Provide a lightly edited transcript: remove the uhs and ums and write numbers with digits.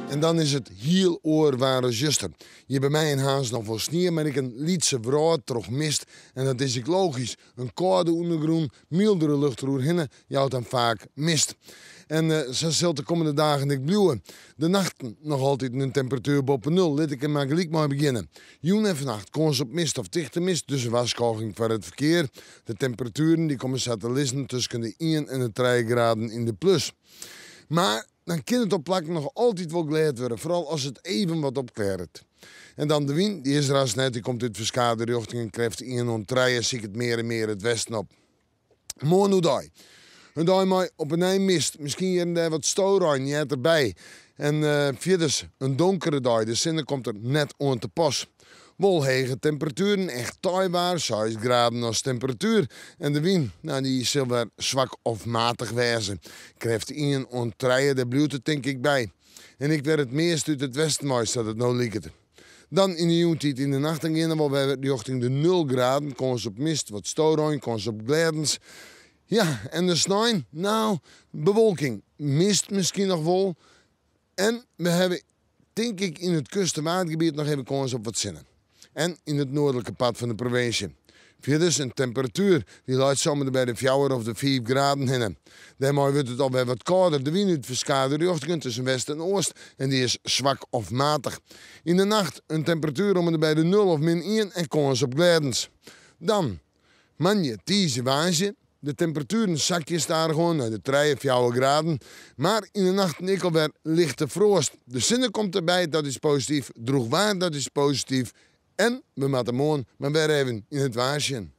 En dan is it hiel oar waar as juster. Hjir by my yn Harns noch wol snie, mar ek in lytse wrâld troch mist. En dat is ek logysk. In kâlde ûndergrûn, myldere lucht deroerhinne, jout dan faak mist. En sa sil it de kommende dagen ek bliuwe. De nachten noch altiten in temperatuer boppe nul, lit ik der mar gelyk mei begjinne. Jûn en fannacht kâns op mist of tichte mist, dus in warskôging foar it ferkear. De temperatueren dy komme sa te lizzen tusken de ien en de trije graden yn de plus. Mar dan kin it op plakken noch altyd wol glêd wurde, foaral as it even wat opklearret. En dan de wyn, dy is der hast net, dy komt út ferskate rjochtingen, krêft ien oant trije, siket mear en mear it westen op. Moarn oerdei. In dei mei op 'e nij mist, miskien hjir en dêr wat storein heart derby. En fierders in donkere dei, de sinne komt der net oan te pas. Wol hege temperatueren, echt teiwaar, 6 graden as temperatuer. En de wyn, nou dy sil wer swak of matich wêze. Krêft ien oant trije, dêr bliuwt it tink ik by. En ek wer it meast út it westen wei, sa't it no liket. Dan yn de jûntiid yn de nacht dan geane we wer rjochting de nul graden. Kâns op mist, wat storein, kâns op glêdens. Ja, en de snein, nou, bewolking, mist miskien noch wol. En we hawwe, tink ik, yn it kust- en waadgebiet noch even kâns op wat sinne. En yn it noardlike part fan de provinsje. Fierders in temperatuer dy leit samar by de fjouwer of de fiif graden hinne. Dêrmei wurdt it alwer wat kâlder. De wyn út ferskate rjochtingen tusken west en oast en dy is swak of matich. Yn de nacht in temperatuer om en by de nul of min ien en kâns op glêdens. Dan moandei, tiisdei, woansdei. De temperatueren sakje stadichoan nei de trije, fjouwer graden. Mar yn de nachten ek alwer lichte froast. De sinne komt derby, dat is posityf. Droech waar, dat is posityf. En we moatte moarn mar wer even yn it waar sjen.